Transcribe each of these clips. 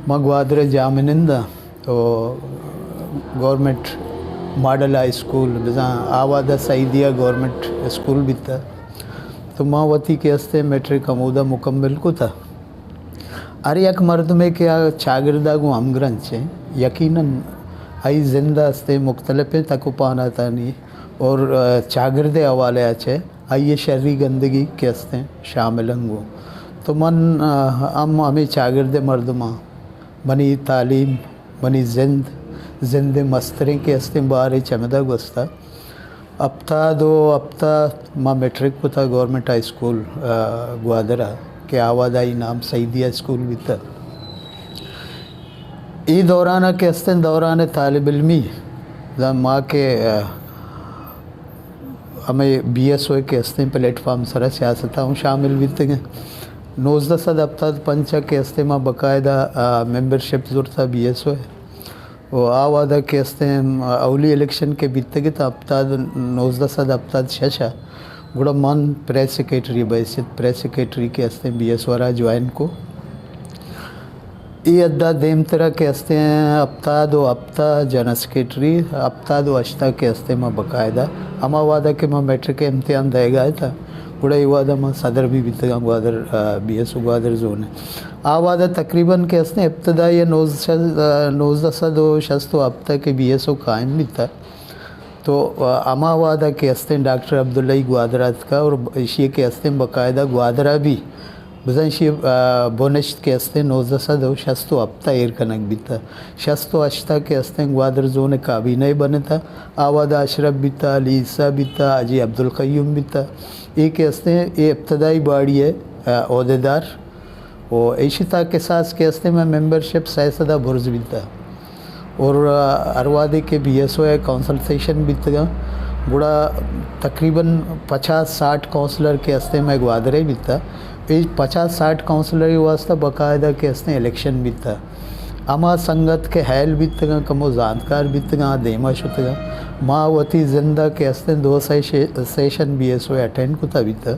ما گوادر ء جاہ منند آں، تو گورنمنٹ ماڈل ہائی اسکول، بزاں آ وہد ء سعیدیہ گورنمنٹ اسکول بیتہ، تو ما وتی کہ استیں میٹرک ہمودا مکمل کتہ۔ ہر یک مردمے کہ آ چاگرد ء گوں ہمگرنچ ایں، یقیناً آئی زند ء استیں مختلفیں تک و پہناتانی اور، آ، چاگرد ء حوالے ء چہ آئی ء شری گندگی کہ استیں شامل انت گوں۔ تو من، آ، ہم ہمے چاگرد ء مردماں، منی تعلیم، منی زند، زند ء مستریں کہ استیں بارے چمدا گوستہ۔ ہپتاد و ہپت ء ما میٹرک کتہ گورنمنٹ ہائی اسکول، آ، گوادر ء کہ آ وہد ء آئی نام سعیدیہ اسکول بیتہ۔ اے دوران ء کہ استیں دوران طالب علمی، داں ما کہ، آ، ہمے بی ایس او کہ استیں پلیٹ فارم سرا سیاست ء ہوں شامل بیتگیں۔ نوزدہ سد ہپتاد پنچ ء کہ استیں ما باقاعدہ، آ، ممبرشپ زرتہ بی ایس او ء۔ و آ وہد ء کہ استیں، آ، اولی الیکشن کہ بیتگ ات ہپتاد، نوزدہ سد ہپتاد شش ء، گڑا من پریس سیکرٹری بحیثیت پریس سیکرٹری کہ استیں بی ایس او ء را جوائن کو۔ اے حد ء دیمترا کہ استیں ہپتاد و ہپت ء جنرل سیکرٹری، ہپتاد و ہشت ء کہ استیں ما باقاعدہ ہما وہد ء کہ ما میٹرک ء امتحان دئیگ ء اتاں، گڑا اے وہد ء ما صدر بھی بیتگاں گوادر، آ، بی ایس او گوادر زون ء۔ آ وہد ء تقریباً کہ استیں ابتدائی ء نوزدہ، آ، نوزدہ سد و شست و ہپت ء کہ بی ایس او قائم بیتہ، تو، آ، ہما وہد ء کہ استیں ڈاکٹر عبداللہ گوادر ء اتکہ اور ایشی ء کہ استیں باقاعدہ گوادر ء بھی بزاں ایشی ء، آ، بنشت کہ استیں نوزدہ سد و شست و ہپت ء ایر کنگ بیتہ۔ شست و ہشت ء کہ استیں گوادر زون ء کابینہ بنتہ، آ وہد ء اشرف بیتہ، علی عیسیٰ بیتہ، حاجی عبدالقیوم بیتہ۔ اے کہ استیں اے ابتدائی باڑی ء، آ، عہدیدار و ایشی تا کساس کہ استیں مئے ممبرشپ سئے سد ء برز بیتہ۔ اور، آ، ہر وہدے کہ بی ایس او ء کونسلٹیشن بیتگاں، گڑا تقریباً پچاس ساٹھ کونسلر کہ استیں مئے گوادر ء بیتہ، اے پچاس ساٹھ کونسلر ء واسطہ باقاعدہ کہ استیں الیکشن بیتہ۔ ہما سنگت کہ ہیل بیتگاں، کمو زانتکار بیتگاں، دیما شتگاں۔ ما وتی زند ء کہ استیں دو سئے شے-، سیشن بی ایس او ء اٹینڈ کتہ بیتہ۔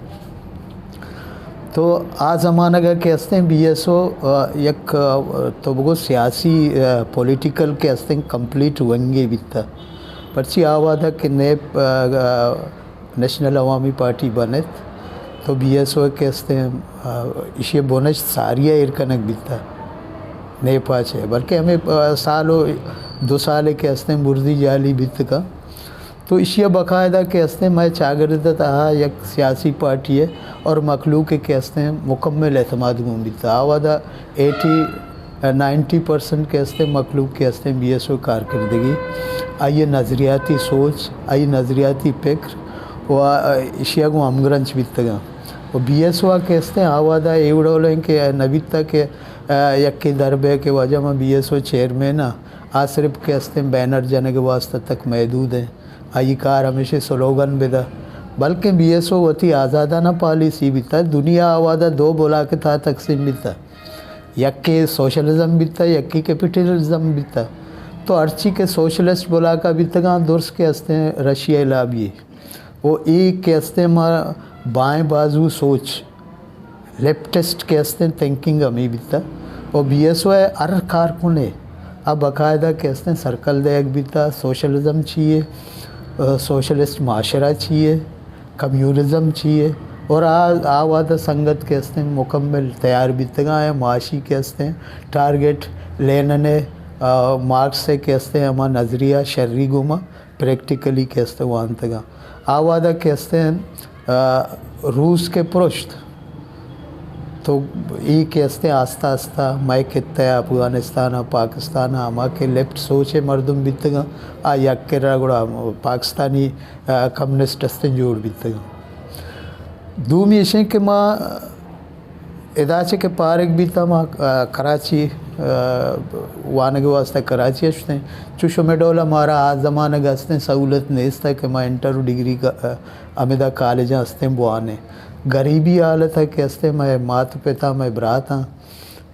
تو آ زمانگ ء کہ استیں بی ایس او، آ، یک، آ، تو بگو سیاسی، آ، پولیٹیکل کہ استیں کمپلیٹ ونگے بیتہ۔ پرچی آ وہد ء کہ نیپ، آ، آ، نیشنل عوامی پارٹی بنت، تو بی ایس او کہ استیں، آ، ایشی بنشت ساری ء ایر کنگ بیتہ نیپ ء چہ، بلکہ ہمے، آ، سال و دو سال کہ استیں برزی جالی بیتکاں۔ تو ایشی ء باقاعدہ کہ استیں مئے چاگرد ء تہا یک سیاسی پارٹی ء اور مخلوق ء کہ استیں مکمل اعتماد گون بیتہ۔ آ وہد ء ایٹی، نائنٹی پرسنٹ کہ استیں مخلوق کہ استیں بی ایس او کارکردگی، آئی ء نظریاتی سوچ، آئی نظریاتی فکر و ایشی ء گوں ہمگرنچ بیتگاں۔ و بی ایس او ء کہ استیں آ وہد ء اے وڑ ء کہ نہ بیتہ کہ، آ، یکے در بہ کہ واجہ من بی ایس او چیئرمین آں، آ صرف کہ استیں بینر جنگ ء واسطہ تک محدود ایں۔ آئی کار ہمیشہ سلوگن بدہ، بلکیں بی ایس او وتی آزادانہ پالیسی بیتہ۔ دنیا آ وہد ء دو بلاک ء تہا تقسیم بیتہ، یکے سوشلزم بیتہ، یکے کیپیٹلزم بیتہ۔ تو ہرچی کہ سوشلسٹ بلاک ء بیتگاں، درست کہ استیں رشیا ء لابی و اے کہ استیں ما بائیں بازو سوچ، لیفٹسٹ کہ استیں تھنکنگ ہمے بیتہ و بی ایس او ء ہر کارکنے ء باقاعدہ کہ استیں سرکل دئیگ بیتہ، سوشلزم چیے، سوشلسٹ معاشرہ چیے، کمیونزم چیے، اور آ، آ وہد ء سنگت کہ استیں مکمل تیار بیتگاں ء معاشی کہ استیں ٹارگٹ لینن ء، آ، مارکس ء کہ استیں ہما نظریہ شری گوما پریکٹیکلی کہ استیں وانتگاں۔ آ وہد ء کہ استیں، آ، روس کہ پرشت، تو اے کہ استیں آستہ آستہ مئے خطہ ء افغانستان ء پاکستان ء ہما کہ لیفٹ سوچ ء مردم بیتگاں، آ یک کرا گڑا پاکستانی، آ، کمیونسٹ استیں جوڑ بیتگاں۔ دومی ایشیں کہ ما ادا چہ کہ پارگ بیتاں ما، آ، کراچی، آ، وانگ ء واسطہ کراچی ء شتیں۔ چو شمے ڈول ء مارا آ زمانگ ء استیں سہولت نیست ء کہ ما انٹر و ڈگری کا-، آ، ہمدا کالجاں استیں بوانیں۔ گریبی حالت ء کہ استیں مئے مات پتا، مئے براتاں،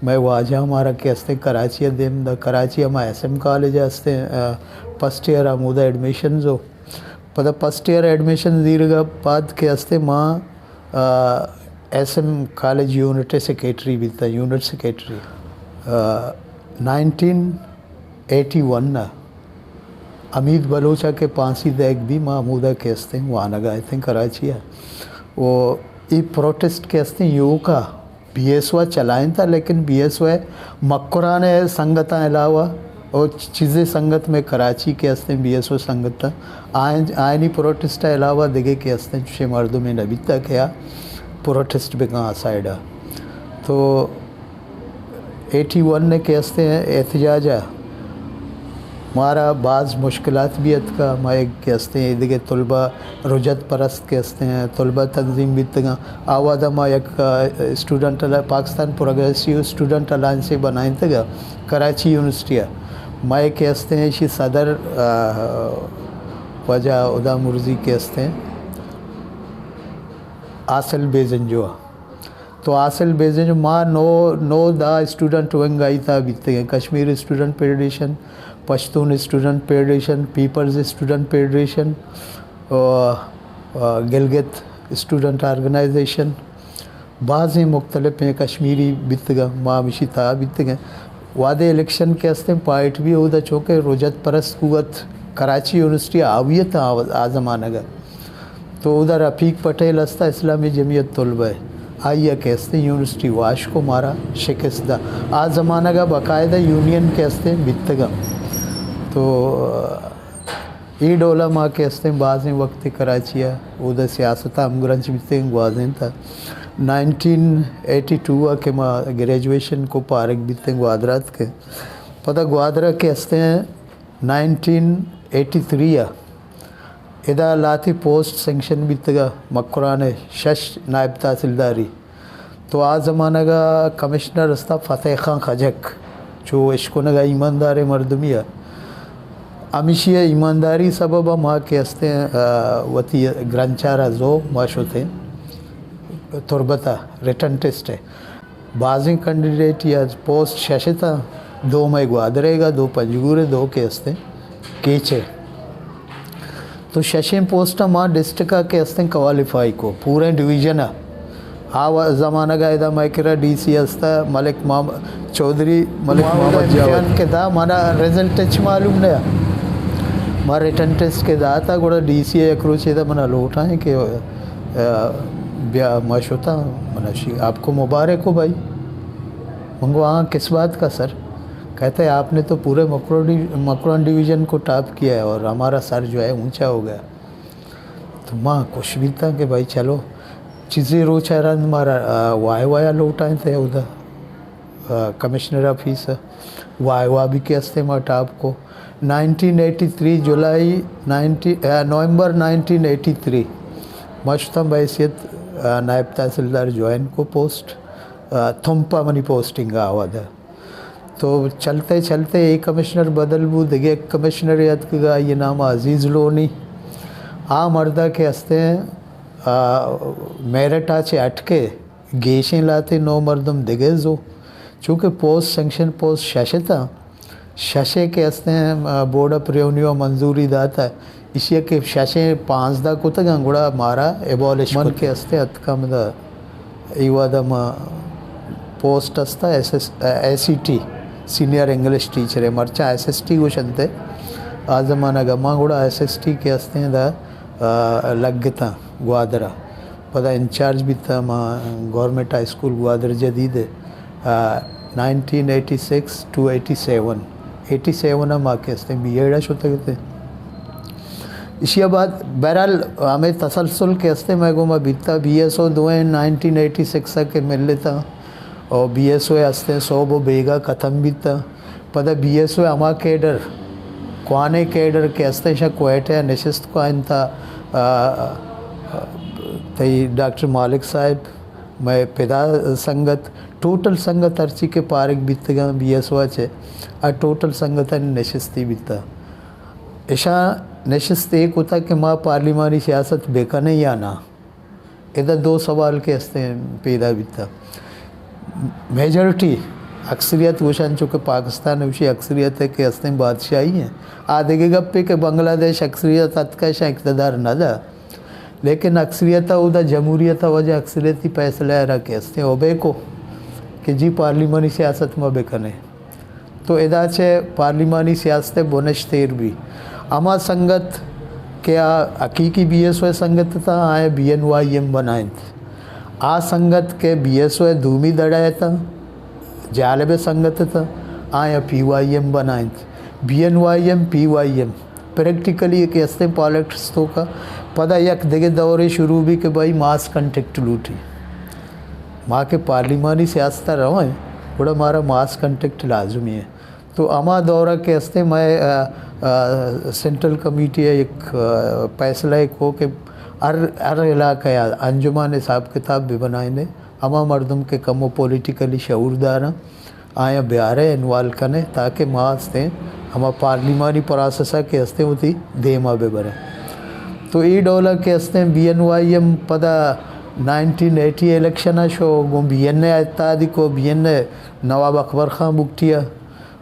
مئے واجہ مارا کہ استیں کراچی ء دیم دا، کراچی ء ما ایس ایم کالج ء استیں، آ، فرسٹ ایئر ء ہمودا ایڈمیشنز و پدا فرسٹ ایئر ایڈمیشن زیرگ ء پد کہ استیں ما، آ، ایس ایم کالج یونٹ ء سیکرٹری بیتاں، یونٹ سیکرٹری۔ آ، نائنٹین ایٹی ون ءَ حمید بلوچ ءَ کہ پھانسی دئیگ بی، ما ہمودا کہ استیں وانگ ءَ اتیں کراچی ءَ۔ و اے پروٹیسٹ کہ استیں ایوکا بی ایس او ءَ چلائینتا، لیکن بی ایس او ءِ مکران ءِ سنگتاں علاوہ او چیزے سنگت مئے کراچی کہ استیں بی ایس او سنگت، آئین، آئینی پروٹیسٹ ءَ علاوہ دگہ کہ استیں چوشیں مردمے نہ بیتا کہ آ پروٹیسٹ بکن آ سائیڈ ءَ۔ تو ایٹی ون ءَ کہ استیں احتجاج ءَ مارا باز مشکلات بھی اتکا۔ ما ایک کہ استیں دگہ طلبہ، رجعت پرست کہ استیں طلبہ تنظیم بیتگاں، آ وہدا ما یک، آ، اسٹوڈنٹ الا-، پاکستان پروگریسو اسٹوڈنٹ الائنس بنائینتگا کراچی یونیورسٹی ءَ۔ ما ایک کہ استیں ایشی صدر، آ، واجہ ہدا مرزی کہ استیں حاصل بیزنجو ءَ۔ تو حاصل بیزنجو ما نو، نو دہ اسٹوڈنٹ ونگ آئی تہا بیتگیں، Kashmir student federation, Pashtun student federation, peoples student federation, آ، آ، گلگت اسٹوڈنٹ آرگنائزیشن، بازیں مختلفیں کشمیری بیتگاں، ما ہمشی تہا بیتگیں۔ وہدے الیکشن کہ استیں پارٹ بھی اودا چونکہ رجعت پرست قوت کراچی یونیورسٹی آویت آ، آ زمانگ ءَ۔ تو اودا رفیق پٹیل استا اسلامی جمعیت طلبہ ءِ، آئی ءَ کہ استیں یونیورسٹی واش کو مارا شکست دا۔ آ زمانگ ءَ باقاعدہ یونین کہ استیں بیتگاں۔ تو اے ڈولا ما کہ استیں بازیں وقت کراچی ءَ اودا سیاست ءَ ہمگرنچ بیتیں گوازینتا۔ نائنٹین ایٹی ٹو ءَ کہ ما گریجویشن کو پارگ بیتیں گوادر ءَ اتکیں۔ پدا گوادر ءَ کہ استیں نائنٹین ایٹی تھری ءَ ادا لہتے پوسٹ سینکشن بیتگا مکران ءِ شش نائب تحصیلداری۔ تو آ زمانگ ءَ کمشنر استا فتح خان خجک، چو اشکنگ ءَ ایمانداریں مردمی ءَ۔ ہمیشی ءِ ایمانداری سبب ءَ ما کہ استیں، آ، وتی گرنچار ءَ زو ما شتیں تربت ءَ ریٹن ٹیسٹ ءَ۔ بازیں کینڈیڈیٹ یا پوسٹ شش اتاں، دو مئے گوادر ءَ گا، دو پنجگور ءَ، دو کہ استیں کیچ ءَ۔ تو ششیں پوسٹ ءَ ما ڈسٹرکٹ ءَ کہ استیں کوالیفائی کو، پوریں ڈویژن ءَ۔ آ و-، زمانگ ءَ ادا مئے کرا ڈی سی استا ملک محمد چوہدری، ملک محمد جاوید۔ امتحان کہ دا منا رزلٹ اچ معلوم نہ۔ ما ریٹن ٹیسٹ کہ داتا گڑا ڈی سی ءَ یک روچے دا منا لوٹائیں کہ، آ، بیا ما شتا، منا شی، آپ کو مبارک ہو بھائی۔ من گو، ہاں، کس بات کا سر؟ کہتے ہیں، آپ نے تو پورے مکرو ڈی-، مکران ڈویژن کو ٹاپ کیا ہے اور ہمارا سر جو ہے اونچا ہو گیا۔ تو ما خوش بیتاں کہ بھائی چلو، چیزے روچ ءَ رند مارا، آ، واہ واہ لوٹائیں تے اودا، آ، کمشنر آفیس ءَ واہ واہ بھی کہ استیں ما ٹاپ کو۔ نائنٹین ایٹی تھری جولائی نائنٹی، آ، نومبر نائنٹین ایٹی تھری ما شتاں بحیثیت، آ، نائب تحصیلدار جوائن کو پوسٹ، آ، تھمپا منی پوسٹنگ آواد۔ تو چلتے چلتے اے کمشنر بدل بو، دگہ یک کمشنرے اتکگا، آئی نام عزیز لونی۔ آ مردا کہ استیں، آ، میرٹ ءَ چہ اٹکے گیشیں لہتے نو مردم دگہ زو، چونکہ پوسٹ سینکشن پوسٹ شش اتاں، ششے کہ استیں، آ، بورڈ آف ریونیو منظوری داتا، ایشی ءَ کہ ششیں پانزدہ کتگاں، گڑا مارا ایبالش من کت۔ کہ استیں اتکم دا اے وہدا ما پوسٹ استا S S, A C T, senior English teacher ءَ، مرچاں ایس ایس ٹی گوشنت ءَ۔ آ زمانگ ءَ ما گڑا ایس ایس ٹی کہ استیں دا، آ، لگتاں گوادر ءَ۔ پدا انچارج بیتاں ما گورنمنٹ ہائی اسکول گوادر جدید ءَ، آ، nineteen eighty six two eighty seven. Eighty seven ءَ ما کہ استیں بی ایڈ ءَ شتگ اتیں۔ ایشی ءَ بعد بہرحال ہمے تسلسل کہ استیں مئے گوما بیتا، بی ایس او دوئیں نائنٹین ایٹی سکس ءَ کہ ملتاں اور بی ایس او ءَ استیں سوب و بیگا ختم بیتا۔ پدا بی ایس او ءَ ہما کیڈر، کوانیں کیڈر کہ استیں شاں کوئٹہ ءَ نشست کائنتا، آ، آ، تئی ڈاکٹر مالک صاحب، مئے پدا سنگت، ٹوٹل سنگت ہرچی کہ پارگ بیتگاں بی ایس او ءَ چہ، آ ٹوٹل سنگتانی نشستی بیتا۔ اشاں نشست اے کتا کہ ما پارلیمانی سیاست بکنیں یا نہ؟ ادا دو سوال کہ استیں پیدا بیتا۔ میجورٹی، اکثریت گوشن، چونکہ پاکستان وشی اکثریت ہے کہ استیں بادشاہی ہیں۔ آ دگہ گپے کہ بنگلہ دیش اکثریت اتکا شاں اقتدار نہ دا۔ لیکن اکثریت ءَ اودا جمہوریت ءِ وجہ اکثریتی فیصلہ ءَ را کہ استیں اوبے کو کہ جی پارلیمانی سیاست ما بکنیں۔ تو ادا چہ پارلیمانی سیاست ءِ بنش تیر بی۔ ہما سنگت کہ آ حقیقی بی ایس او ءِ سنگت اتاں، آیاں بی این وائی ایم بنائینت۔ آ سنگت کہ بی ایس او ءِ دومی دڑ ءَ اتاں، جالب ءِ سنگت اتاں، آیاں پی وائی ایم بنائینت۔ B N Y M, P Y M practically کہ استیں پالیٹکس توکا پدا یک دگہ دورے شروع بی کہ بھائی ماس کنٹیکٹ لوٹی۔ ما کہ پارلیمانی سیاست ءَ رویں، گڑا مارا ماس کنٹیکٹ لازمی ہے۔ تو ہما دورہ کہ استیں مئے، آ، آ، سینٹرل کمیٹی ءَ یک، آ، فیصلہ ءَ کو کہ ہر، ہر علاقہ ءَ انجمن حساب کتاب بہ بنائینے، ہما مردم کہ کمو پولیٹیکلی شعور داراں، آیاں بیارے، انوالو کنے، تاکہ ما استیں ہما پارلیمانی پراسس ءَ کہ استیں وتی دیما بہ بریں۔ تو اے ڈولا کہ استیں بی این وائی ایم پدا نائنٹین ایٹی الیکشن ءَ شو گوں بی این اے ءَ اتحادی کو، بی این اے نواب اکبر خان بگٹی ءَ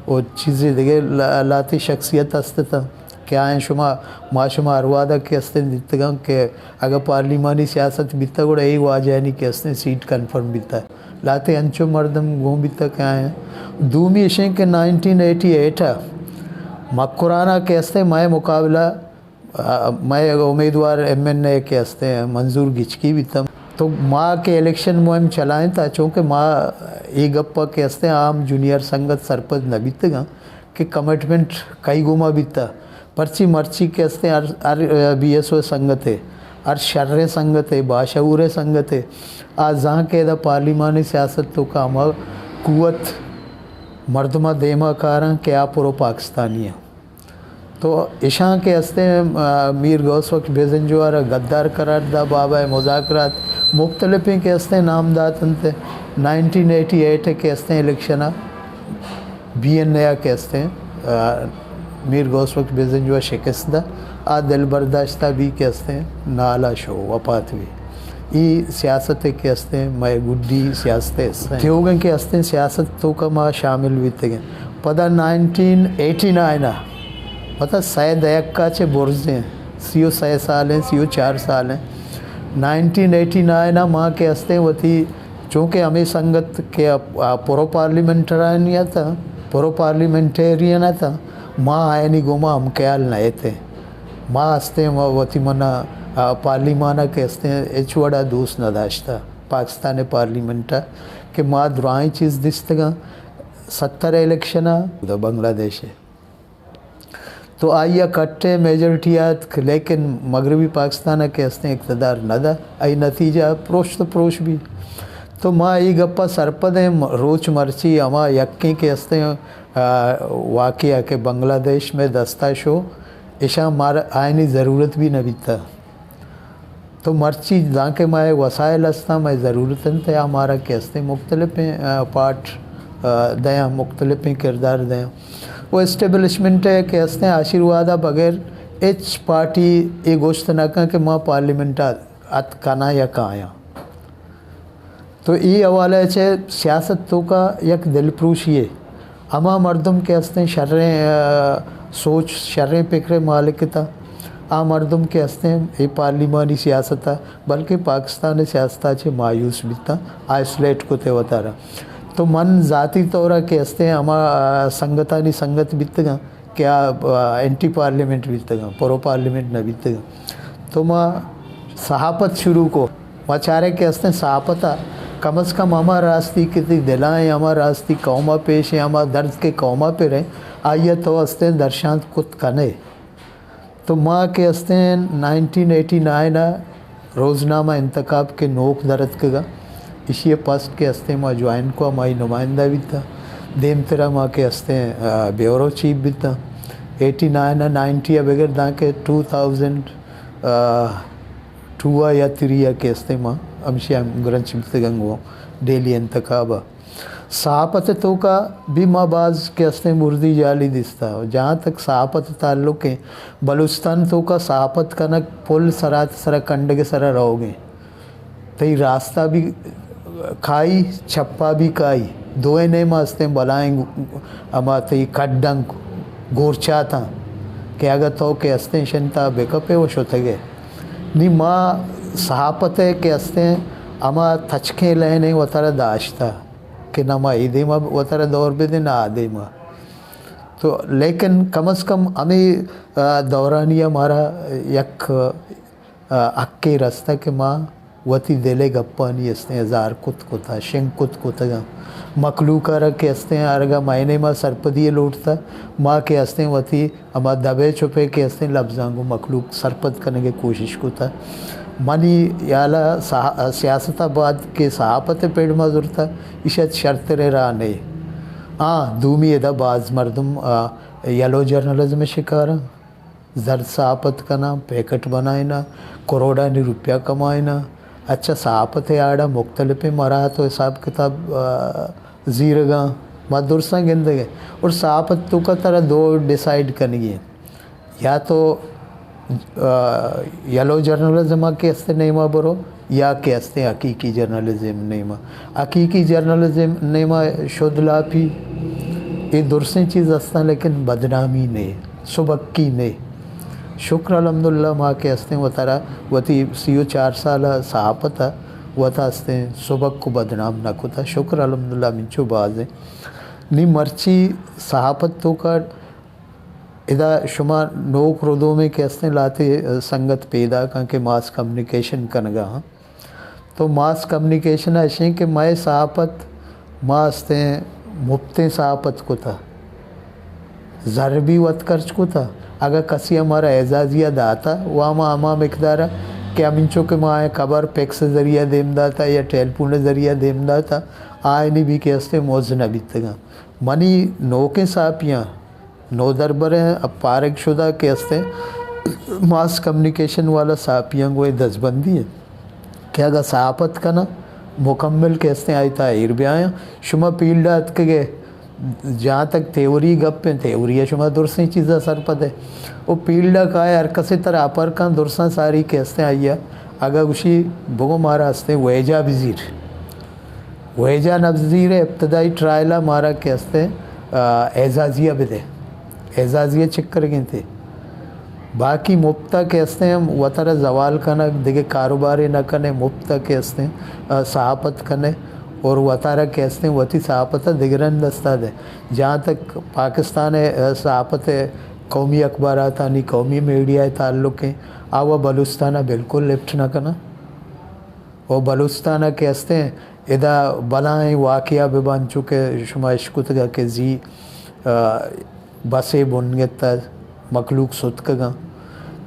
و چیزے دگہ ل-، لہتے شخصیت است اتاں کہ آیاں شما، ما شما ہر وہدا کہ استیں دیتگاں کہ اگہ پارلیمانی سیاست بیتہ گڑا اے واجہانی کہ استیں سیٹ کنفرم بیتہ۔ لہتے انچو مردم گون بیتہ کہ آیاں۔ دومی اشیں کہ نائنٹین ایٹی ایٹ ءَ مکران ءَ کہ استیں مئے مقابلہ، آ، مئے امیدوار ایم این اے کہ استیں منظور گچکی بیتہ۔ تو ما کہ الیکشن مہم چلائینتہ، چونکہ ما اے گپ ءَ کہ استیں عام جونیئر سنگت سرپد نہ بیتگاں کہ کمٹمنٹ کئی گوما بیتہ۔ پرچی مرچی کہ استیں ہر، ہر بی ایس او سنگتے، ہر شریں سنگتے، باشعوریں سنگتے، آ زانگ کہ ادا پارلیمانی سیاست توکا ہما قوت مردماں دیما کاراں کہ آ پرو پاکستانی ایں۔ تو اشاں کہ استیں، آ، میر غوث بخش بزنجو ءَ را غدار قرار دا، بابا مذاکرات مختلفیں کہ استیں نام دات انت۔ نائنٹین ایٹی ایٹ کہ استیں الیکشن ءَ بی این اے ءَ کہ استیں، آ، میر غوث بخش بزنجو ءَ شکست دا، آ دل برداشتہ بی کہ استیں نالا شو وفات بی۔ ای سیاست کہ استیں مئے گڈی سیاست ءِ حصہ ایں۔ تیوگیں کہ استیں سیاست توکا ما شامل بیتگیں۔ پدا نائنٹین ایٹی نائن ءَ، پدا سئے دہکا چہ برزیں، سی و سئے سالیں، سی و چار سالیں۔ نائنٹین ایٹی نائن ءَ ما کہ استیں وتی، چونکہ ہمے سنگت کہ آ، آ، پرو پارلیمنٹرانی اتاں، پرو پارلیمنٹیرین اتاں، ما آیانی گوما ہم خیال نہ اتیں۔ ما استیں و-، وتی منا، آ، پارلیمان ءَ کہ استیں ہچ وڑا دوست نہ داشتہ۔ پاکستان پارلیمنٹ ءَ کہ ما درائیں چیز دیستگاں، ستر الیکشن ءَ بنگلہ دیش ءَ۔ تو آئی ءَ کٹے میجورٹی آتک، لیکن مغربی پاکستان ءَ کہ استیں اقتدار نہ دا، آئی نتیجہ پروش تو پروش بی۔ تو ما اے گپ ءَ سرپد ایں، م-، روچ مرچی ہما یکیں کہ استیں، آ، واقعہ کہ بنگلہ دیش مئے دستا شو، اشاں مارا آیانی ضرورت بھی نہ بیتا۔ تو مرچی دانکہ مئے وسائل استاں، مئے ضرورت انت، آ مارا کہ استیں مختلفیں، آ، پارٹ، آ، دیاں، مختلفیں کردار دیاں۔ و اسٹیبلشمنٹ ءِ کہ استیں آشیرواد ءَ بغیر ہچ پارٹی اے گوشت نہ کن کہ ما پارلیمنٹ ءَ اتک کناں یا کایاں۔ تو اے حوالہ ءَ چہ سیاست توکا یک دلپروشی یے۔ ہما مردم کہ استیں شریں، آ، سوچ، شریں پکر ءِ مالک اتاں، آ مردم کہ استیں اے پارلیمانی سیاست ءَ بلکہ پاکستان ءِ سیاست ءَ چہ مایوس بیتاں، آئسولیٹ کتے وتارا۔ تو من ذاتی طور ءَ کہ استیں ہما، آ، سنگتانی سنگت بیتگاں کہ آ، آ، اینٹی پارلیمنٹ بیتگاں، پرو پارلیمنٹ نہ بیتگاں۔ تو ما صحافت شروع کو۔ ما چارے کہ استیں صحافت ءَ کم از کم ہما راستی کہ تئی دل ءَ ایں، ہما راستی قوم ءَ پیش ایں، ہما درد کہ قوم ءَ پر ایں، آئی ءَ تو استیں درشان کت کنے۔ تو ما کہ استیں نائنٹین ایٹی نائن ءَ روزنامہ انتخاب کہ نوک در اتکگا، ایشی ءَ پسٹ کہ استیں ما جوائن کو، مائی نمائندہ بیتا۔ دیمترا ما کہ استیں، آ، بیورو چیف بیتا۔ ایٹی نائن ءَ نائنٹی ءَ بگر دانکہ ٹو تھاؤزنڈ، آ، ٹو ءَ یا تھری ءَ کہ استیں ما ہمشی ہم گرنچ بیتگاں گوں ڈیلی انتخاب ءَ۔ صحافت ءِ توکا بھی ما باز کہ استیں بردی جالی دیستا۔ جہاں تک صحافت ءِ تعلق ایں، بلوچستان توکا صحافت کنگ پل سرات سرا کنڈگ سرا روگ ایں۔ تئی راستا بھی کائی، چپا بھی کائی، دوئیں نیما استیں بلائیں ہما تئی کڈنگ گورچاتاں کہ اگہ تو کہ استیں شنتا بکپے و شتگے۔ نی ما صحافت ءِ کہ استیں ہما تچکیں لین ایں وتارا داشتا کہ نہ ما اے دیما وتارا دور بدیں نہ آ دیما۔ تو لیکن کم از کم ہمے، آ، دورانیہ مارا یک، آ، حقے رستہ کہ ما وتی دل ءِ گپانی استیں اظہار کت کتا، شنگ کت کتگاں۔ مخلوق ءَ را کہ استیں ہرگا مئے نیما سرپدی لوٹتا، ما کہ استیں وتی ہما دبے چپے کہ استیں لبزاں گوں مخلوق سرپد کنگ ءِ کوشش کتا۔ منی ہیالا سا-، سیاست ءَ بعد کہ صحافت ءِ پڑ ما زرتا، ایشی ءَ شرتریں راہ نئے۔ آ، دومی ادا باز مردم، آ، یلو جرنلزم ءِ شکاراں، زرد صحافت کناں، پیکٹ بنائیناں، کروڑانی روپیہ کمائیناں۔ اچھا، صحافت ءِ آڑا مختلفیں مراحت و حساب کتاب، آ، زیرگاں، ما درساں گندگے۔ اور صحافت توکا ترا دو ڈیسائیڈ کنگی ہیں۔ یا تو، آ، یلو جرنلزم ءَ کہ استیں نیما برو، یا کہ استیں حقیقی جرنلزم نیما۔ حقیقی جرنلزم نیما شد لاپی، اے درسیں چیز استاں، لیکن بدنامی نے، سبکی نے۔ شکر الحمدللہ ما کہ استیں وتارا وتی سی و چار سال صحافت ءَ وتا استیں سبک و بدنام نہ کتا۔ شکر الحمدللہ منچو بازیں۔ نی مرچی صحافت توکا ادا شما نوک ردومے کہ استیں لاتے سنگت پیدا کن کہ ماس کمیونیکیشن کنگا ہاں۔ تو ماس کمیونیکیشن اشیں کہ مئے صحافت ما استیں مپتیں صحافت کتا، زر بھی وت خرچ کتا۔ اگہ کسی ہمارا اعزازیہ داتا، وہ ہما، ہما مقدار کہ ہمینچو کہ ما آئیں خبر پیکس ذریعہ دیم داتا یا ٹیلیفون ذریعہ دیم داتا، آئینی بھی کہ استیں موز نہ بیتگاں۔ منی نوکیں صحافیاں نودربریں ءُ پارگ شدہ کہ استیں ماس کمیونیکیشن والا صحافیاں گوں اے دزبندی ہے کہ اگاں صحافت کناں مکمل کہ استیں آئی تھا ایر بیایاں۔ شما فیلڈ ءَ اتکگے، جہاں تک تھیوری گپ ہیں، تھیوری ءَ شما درسیں چیزاں سرپد ہے۔ او فیلڈ ءَ کائے ہر کسے ترا اپر کن درساں ساری کہ استیں آئی ءَ اگاں گوشی بگو مارا استیں ویجا بزیر۔ ویجا نبزیر ابتدائی ٹرائل ءَ مارا کہ استیں، آ، اعزازیہ بدے۔ اعزازیہ چکرگیں تے۔ باقی مپتا کہ استیں وتارا زوال کنگ، دگہ کاروبارے نہ کنے، مپتا کہ استیں، آ، صحافت کنے اور وتارا کہ استیں وتی صحافت ءَ دگرن دستا دے۔ جہاں تک پاکستان ءِ، آ، صحافت ءِ قومی اخباراتانی، قومی میڈیا ءِ تعلق ہیں، آ و بلوچستان ءَ بالکل لفٹ نہ کناں۔ و بلوچستان ءَ کہ استیں ادا بلاہیں واقعہ بہ بنت، چو کہ شما اشکتگ کہ زی، آ، بسے بن گتا، مخلوق ستکگاں۔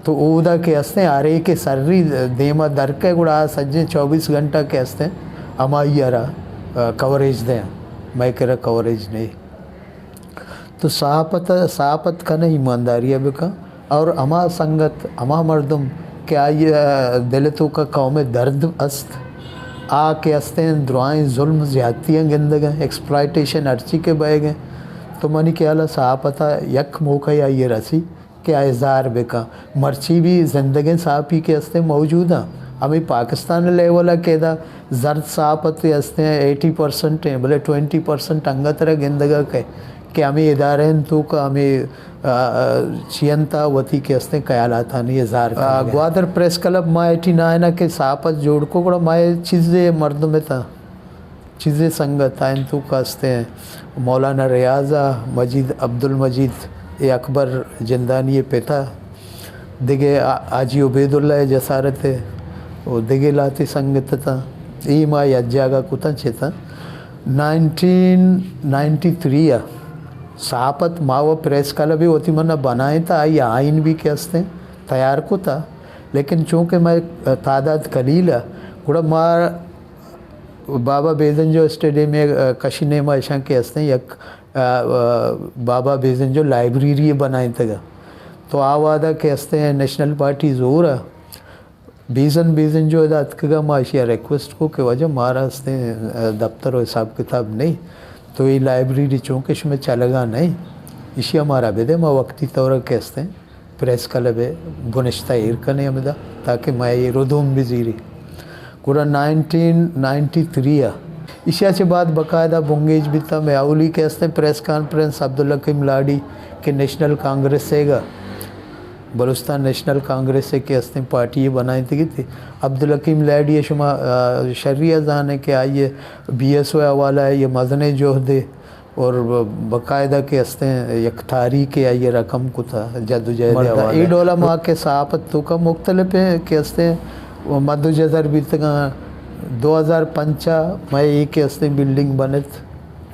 تو اودا کہ استیں ہر ایک سری دیما درکے گڑا آ سجیں چوبیس گھنٹہ کہ استیں ہمائی ءَ را، آ، کوریج دیں، مئے کرا کوریج نہیں۔ تو صحافت، صحافت کن ایمانداری ءَ بکن اور ہما سنگت، ہما مردم کہ آئی ءِ دل ءِ توکا قوم ءِ درد است، آ کہ استیں درائیں ظلم زیادتیاں گندگ ءَ، ایکسپلائٹیشن ہرچی کہ بئیگ ءَ، تو منی خیال ءَ صحافت ءَ یک موقع آئی ءَ رسی کہ آ اظہار بکن۔ مرچی بھی زندگیں صحافی کہ استیں موجود ہیں، ہمیں پاکستان لیول ءَ کہ ادا زرد صحافت کہ استیں ایٹی پرسنٹ ہیں، بلے ٹوئنٹی پرسنٹ انگت را گندگ ءَ کہ، کہ ہمیں ادارہ انت تو کہ ہمیں، آ، آ، چی انت وتی کہ استیں خیالاتانی اظہار آ، کنگ ءَ۔ گوادر پریس کلب ما ایٹی نائن ءَ کہ صحافت جوڑ کو گڑا ما چیزے مردم اتاں۔ چیزے سنگت آئین توکا استیں مولانا ریاض ءَ، مجید عبدالمجید، اے اکبر جندانی ءِ پتا، دگہ آ-، حاجی عبیداللہ ءِ جسارت ءَ و دگہ لاتے سنگت اتاں۔ اے ما یک جاگہ کتاں چتاں۔ نائنٹین نائنٹی تھری ءَ صحافت ما و پریس کلب ءَ وتی منا بنائیں تا آئی آئین بھی کہ استیں تیار کتا، لیکن چونکہ مئے تعداد قلیل ءَ گڑا ما بابا بیزنجو اسٹیڈیم ءَ، آ، کشی نیما اشاں کہ استیں یک، آ، آ، بابا بیزنجو لائبریری بنائینتگ۔ تو آ وہدا کہ استیں نیشنل پارٹی زور ءَ، بیزن بیزنجو ادا اتکگا ما اشی ءَ ریکویسٹ کو کہ واجہ مارا استیں، آ، دفتر و حساب کتاب نہیں، تو اے لائبریری چونکہ شمئے چلگا نہیں، اشی ءَ مارا بدے، ما وقتی طور ءَ کہ استیں پریس کلب ءِ بنشت ءَ ایر کنیں ہمدا، تاکہ مئے اے ردوم بزیری۔ گڑا نائنٹین نائنٹی تھری ءَ ایشی ءَ چہ بعد باقاعدہ بنگیج بیتا۔ مئے اولی کہ استیں پریس کانفرنس عبدالحکیم لاڑی کہ نیشنل کانگریس ءِ گا، بلوچستان نیشنل کانگریس ءِ کہ استیں پارٹی ءَ بنائینتگی تھی۔ عبدالحکیم لاڑی ءَ شما، آ، شری ءَ زانیں کہ آئی ءَ بی ایس او ءِ حوالہ ءَ یہ مزنیں جہدے اور باقاعدہ کہ استیں یک تاریخ آئی رقم کتا جدوجہد مردہ۔ حوالہ۔ اے ڈولا ما کہ صحافت توکا مختلف ہیں کہ استیں مد و جزر بیتگاں۔ دو ہزار پنچا میں اے کہ استیں بلڈنگ بنت،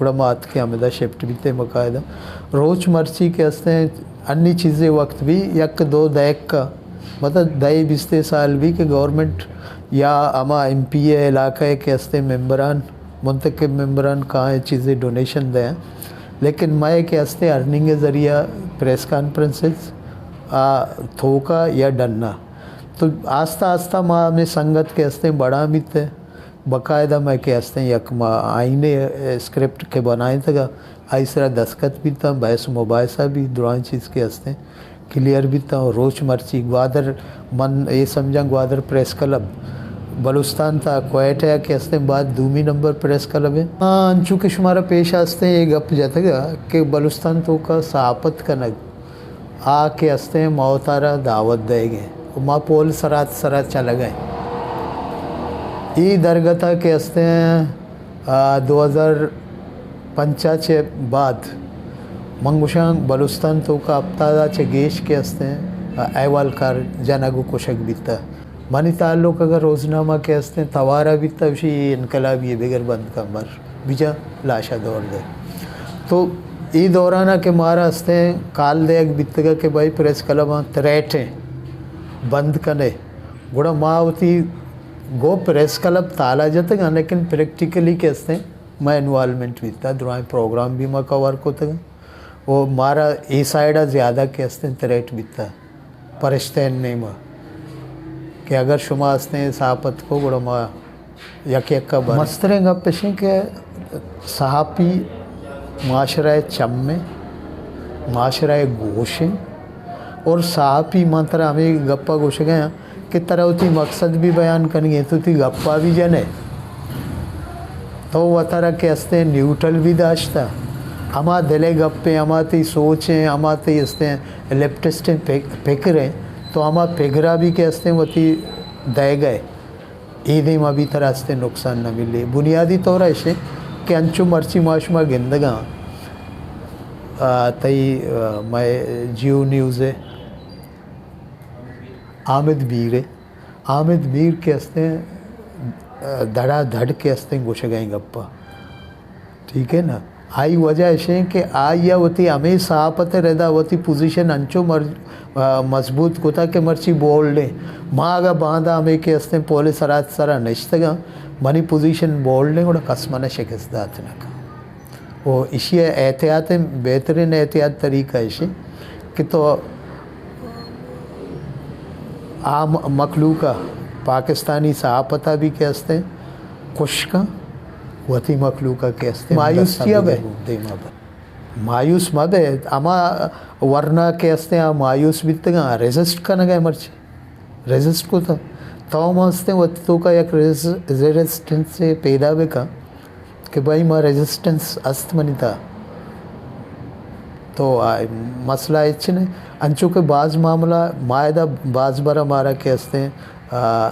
گڑا ما اتکیں ہمدا شفٹ بیتیں باقاعدہ۔ روچ مرچی کہ استیں انی چیزے وقت بھی یک دو دہک کا، مطلب دہ بیستے سال بھی کہ گورنمنٹ یا ہما ایم پی اے علاقہ کہ استیں ممبران، منتخب ممبران کہاں چیزے ڈونیشن دیں، لیکن میں کہ استیں ارننگ ذریعہ پریس کانفرنسز آ تھوکا یا ڈنا۔ تو آستہ آستہ ما ہمیں سنگت کہ استیں بڑا بیتے۔ باقاعدہ میں کہ استیں یک ما آئینے اسکرپٹ کہ بنائیں تگا، آئی سرا دستخط بیتا، بحث و مباحثہ بھی درائیں چیز کہ استیں کلیئر بیتا۔ روچ مرچی گوادر، من اے سمجھاں گوادر پریس کلب بلوچستان تا کوئٹہ کہ استیں بعد دومی نمبر پریس کلب ہے۔ ہاں، انچو کہ شمارا پیش استیں اے گپ جتگا کہ بلوچستان توکا صحافت کنگ آ کہ استیں ما وتارا دعوت دئیگ ایں و ما پول سرات سرا چلگ ایں۔ ای درگتا کہ استیں، آ، دو ہزار پنچا چہ بعد من گوشاں بلوچستان توکا ہفتادا چہ گیش کہ استیں، آ، احوالکار جنگ و کشگ بیتا۔ منی تعلق اگر روزنامہ کہ استیں توارا بیتا، اشی انقلابی بگر بند کن مر۔ بجا لاشا دور دے۔ تو ای دورانا کہ مارا استیں کال دیگ بیتگا کہ بھائی پریس کلباں تریٹ ہیں، بند کنے۔ گڑا ما وتی گو پریس کلب تالا جتگا، لیکن پریکٹیکلی کہ استیں ما انوالومنٹ بیتا، درائیں پروگرام بھی ما کور کتگا۔ و مارا ای سائیڈا زیادہ کہ استیں تریٹ بیتا۔ پرشتین نیما کہ اگر شما استیں صحافت کو گڑا ما یک یک کا بر۔ مستریں گپ اشیں کہ صحافی معاشرہ چم ایں، معاشرہ گوش ایں، اور صحافی من ترا ہمیں گپا گوشگ ایں کہ ترا وتی مقصد بھی بیان کنگی ایں، تو وتی گپا بھی جنے، تو وترا کہ استیں نیوٹرل بھی داشتا، ہما دلے گپیں، ہما تی سوچیں، ہما تی استیں لیفٹسٹیں پک-، پکر ایں، تو ہما پگرا بھی کہ استیں وتی دئیگ ئے، اے دیما بھی ترا استیں نقصان نہ ملے۔ بنیادی طور ایشے کہ انچو مرچی ما شما گندگاں، آ، تئی، آ، مئے جیو نیوز ہے، حامد میر ہے، حامد میر کہ استیں، آ، دھڑا دھڑ کہ استیں گوشگائیں گپا۔ ٹھیک ہے نا؟ آئی وجہ ایشیں کہ آئی ء وتی ہمے صحافت ء ردا وتی پوزیشن انچو مر-، آ، مضبوط کتا کہ مرچی بولڈیں۔ ما اگاں باندا ہمے کہ استیں پولے سرات سرا نشتگاں، منی پوزیشن بولڈیں، گڑا کس منا شکست دات نہ کن۔ و ایشی ء احتیاط، بہترین احتیاط طریقہ ایشیں کہ تو عام مخلوق ء، پاکستانی صحافت ء بھی کہ استیں، کشکاں، وتی مخلوق ء کہ استیں، مایوس چیا بے؟ دیما بے۔ مایوس مہ بے، ہما ورنا کہ استیں، آ مایوس بیتگاں، ریزسٹ کنگ ء مرچی۔ ریزسٹ کتا۔ تو ما استیں وتی توکا یک ریز-، ریزسٹنس پیدا بکن کہ بھائی ما ریزسٹنس است منی تا۔ تو آ مسئلہ ہچ نہیں۔ انچو کہ باز معاملہ ما ادا باز برا مارا کہ استیں، آ،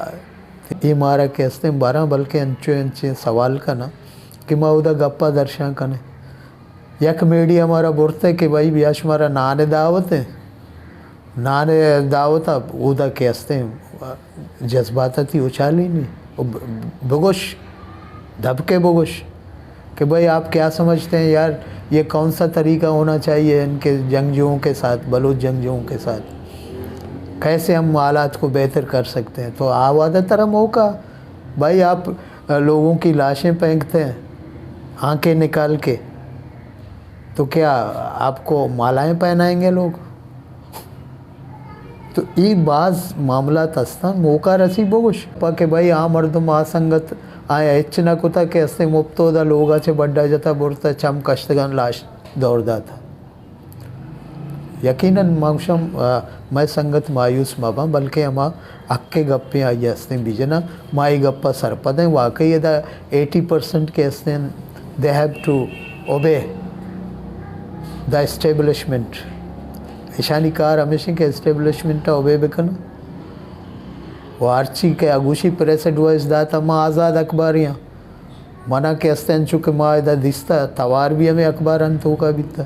اے مارا کہ استیں براں، بلکہ انچو انچیں سوال کناں کہ ما اودا گپا درشان کنیں۔ یک میڈیا مارا برتے کہ بھائی بیا شمارا نان دعوت ہیں، نان دعوت ء اودا کہ استیں جذبات تی اچالی نہیں۔ او ب-، بگوش، دبکے بگوش کہ بھائی آپ کیا سمجھتے ہیں یار، یہ کون سا طریقہ ہونا چاہیے ان کے جنگجوؤں کے ساتھ، بلوچ جنگجوؤں کے ساتھ، کیسے ہم حالات کو بہتر کر سکتے ہیں؟ تو آوادہ ترا موقع، بھائی آپ لوگوں کی لاشیں پھینکتے ہیں آنکھیں نکال کے، تو کیا آپ کو مالائیں پہنائیں گے لوگ؟ تو ای باز معاملات ہستاں، موقع رسی بگوش پا کہ بھائی آ مردم آ سنگت آیا ہچ نہ کتا کہ استیں مپتو دا لوگا چہ بڈا جتا برتا چم کشتگان لاش دور داتا۔ یقیناً ما گوشاں، آ، مئے سنگت مایوس مہ باں، بلکہ ہما حق ء گپیں آئی ء استیں بجناں۔ ما اے گپ ء سرپد ایں، واقعی ادا ایٹی پرسنٹ کہ استیں، they have to obey the establishment۔ اشانی کار ہمیش انت کہ اسٹیبلشمنٹ ء اوبے بکن۔ و ہرچی کہ اگوشی پریس ایڈوائس داتا، ما آزاد اخباری ہاں۔ منا کہ استیں انچو کہ ما ادا دیستا، توار بھی ہمیں اخباران توکا بیتا،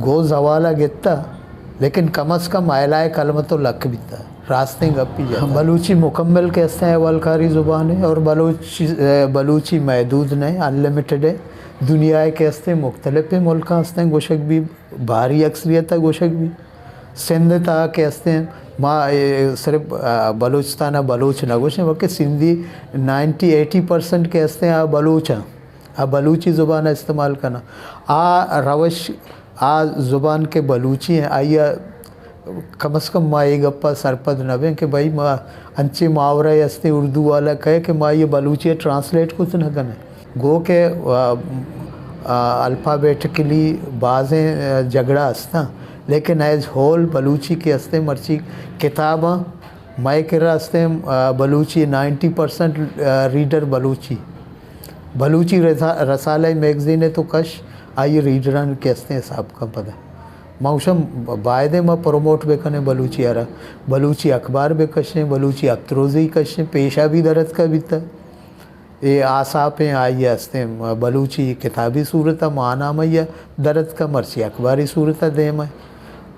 گو زوالا گتا، لیکن کم از کم اعلائے کلمہ تو لک بیتا۔ راستیں گپی جتا۔ بلوچی مکمل کہ استیں احوالکاری زبان ہے اور بلوچی، اے، بلوچی محدود نہیں، انلمیٹڈ ہے۔ دنیا کے استیں مختلف ملکاں استیں گوشگ بھی، بھاری اکثریت گوشگ بھی۔ سندھ تا کہ استیں، ما، اے، صرف، آ، بلوچستان بلوچ نہ گوشیں، بلکہ سندھی نائنٹی ایٹی پرسنٹ کہ استیں آ بلوچ ہیں، آ بلوچی زبان استعمال کرنا۔ آ روش، آ زبان کہ بلوچی ہیں، آئی کم از کم ما اے گپا سرپد نہ بیں کہ بھئی ما انچیں محاورہ ہستے اردو والا کہے کہ ما یہ بلوچی ٹرانسلیٹ کت نہ کنیں۔ گو کہ، آ، آ، الفابیٹیکلی بازیں، آ، جھگڑا ہستاں، لیکن ایز ہول بلوچی کہ ہستیں مرچی کتاباں مئے کرا ہستیں، آ، بلوچی نائنٹی پرسنٹ، آ، ریڈر بلوچی۔ بلوچی رسا-، رسالہ میگزین ہے تو کش آئی ریڈران کہ ہستیں حساب کا پدا۔ ما گوشم باید ما پروموٹ بکنیں بلوچی آرا، بلوچی اخبار بکشیں، بلوچی ہپت روزی کشیں، پیشا بھی درد کا بیتا۔ اے آساپیں آئی ہستیں بلوچی کتابی صورت ماہنامہ یا درد کا مرچی اخباری صورت دیم ہے۔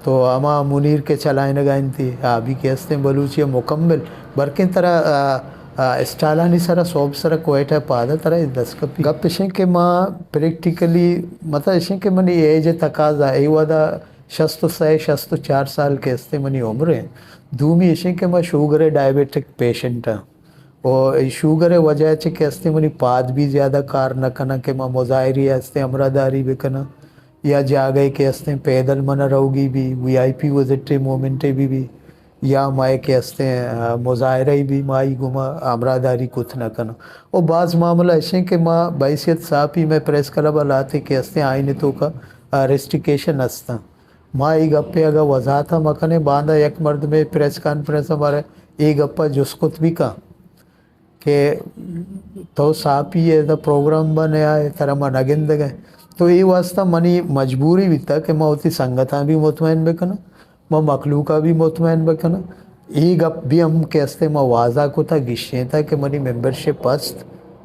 تو ہما منیر کہ چلائینگا انتی، آ بھی کہ ہستیں بلوچی مکمل، برکیں ترا، آ، آ، اسٹالانی سرا، سوب سرا کوئٹہ پادا ترا دست کپی۔ گپ اشیں کہ ما پریکٹیکلی، مطلب اشیں کہ منی ایج تقاضا، اے ودا شست و سئے، شست و چار سال کہ ہستیں منی عمر ہے۔ دومی اشیں کہ ما شوگر ڈائبیٹک پیشنٹ ہاں۔ و شوگر وجہ چہ کہ ہستیں منی پاد بھی زیادہ کار نہ کناں کہ ما مظاہری ہستیں ہمراہداری بکناں۔ یا جاگہے کہ ہستیں پیدل منا روگی بھی، وی آئی پی وزٹ مومنٹے بھی بھی، یا مئے کہ ہستیں، آ، مظاہرہ بھی مائی گما ہمراہداری کت نہ کناں۔ و باز معاملہ اشیں کہ ما بحیثیت صحافی میں پریس کلب لاتے کہ ہستیں آئین توکا، آ، ریسٹریکشن ہستاں۔ ما اے گپے اگا وضاحت مکنیں، باندا یک مردمے پریس کانفرنس ہمارے اے گپا جست کت بھی کن۔ کہ تو صحافی ئے، دا پروگرام بنے آئے، ترا ما نہ گندگ ئے۔ تو اے واسطہ منی مجبوری بیتا کہ ما وتی سنگتاں بھی مطمئن بکناں، ما مخلوقا بھی مطمئن بکناں۔ اے گپ بھی ہم کہ ہستے ما واضح کتا، گشینتا کہ منی ممبرشپ ہست۔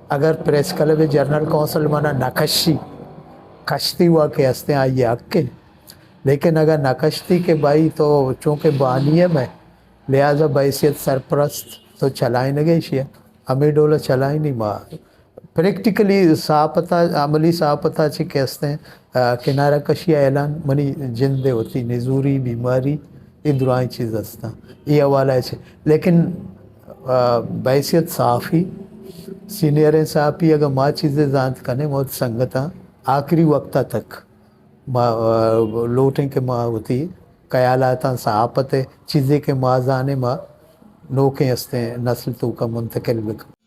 اگر پریس کلب جنرل کونسل منا نہ کشی، کشتی وا کہ ہستے آئی حق ہے۔ لیکن اگر نہ کشتی کہ بھائی تو چونکہ بانی ہے میں، لہذا بحیثیت سرپرست تو چلائینگ ء ایشی ء ہمے ڈول ء چلائینی۔ ما پریکٹیکلی صحافت ء، عملی صحافت ء چہ کہ استیں، آ، کنارہ کشی ء اعلان منی جند ء وتی نزوری، بیماری، اے درائیں چیز استاں اے حوالہ ء چہ۔ لیکن، آ، بحیثیت صحافی، سینئریں صحافی اگاں ما چیزے زانت کنیں، ما وتی سنگتاں آخری وقت ء تک ما، آ، لوٹیں کہ ما وتی خیالاتاں صحافت ء چیزے کہ ما زانیں، ما نوکیں استیں نسل توکا منتقل بکن۔